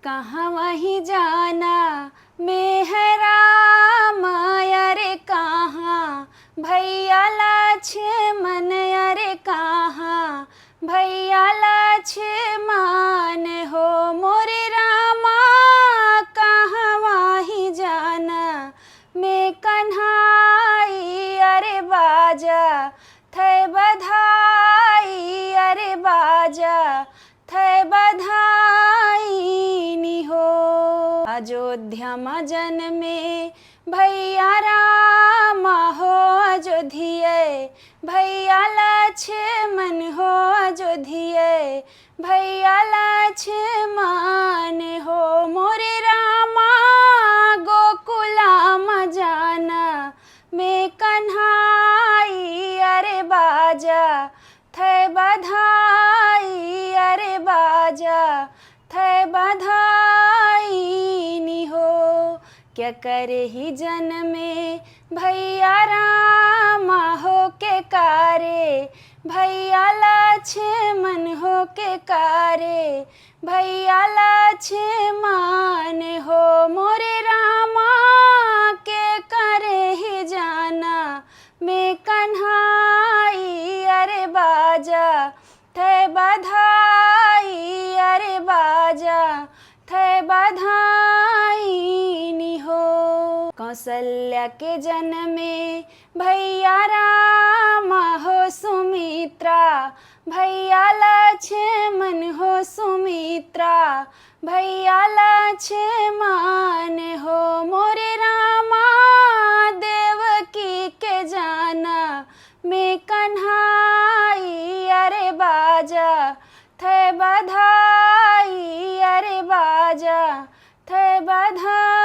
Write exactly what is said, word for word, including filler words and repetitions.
कहाँ वही जाना मेहरा मायर कहाँ भैया लक्ष्मण अरे कहाँ भैया लक्ष्मण हो मोरे रामा। कहाँ वही जाना में कन्हाई अरे बाजा थे बधाई अरे बाजा थे बधाई निहो। अयोध्या मा जनमे भैया राम हो अयोध्या भैया लक्ष्मण हो अयोध्या भैया लक्ष्मण हो मोरे रामा। गोकुला मा जाना में कन्हाई अरे बाजा थे बधाई अरे बाजा थे बधाई निहो। क्या करे ही जनमे भैया राम हो के कारे भैया लक्ष्मण हो के कारे भैया लक्ष्मण हो मोरे रामा। के करे ही जाना में कन्हाई अरे बाजा थे बधाई अरे बाजा थे बधाई निहो। कौशल्या के जनमे भैया राम हो सुमित्रा भैया लक्ष्मण हो सुमित्रा भैया लक्ष्मण हो मोरे रामा। देवकी के जाना में कन्हाई अरे बाजा थे बधाई अरे बाजा थे बधाई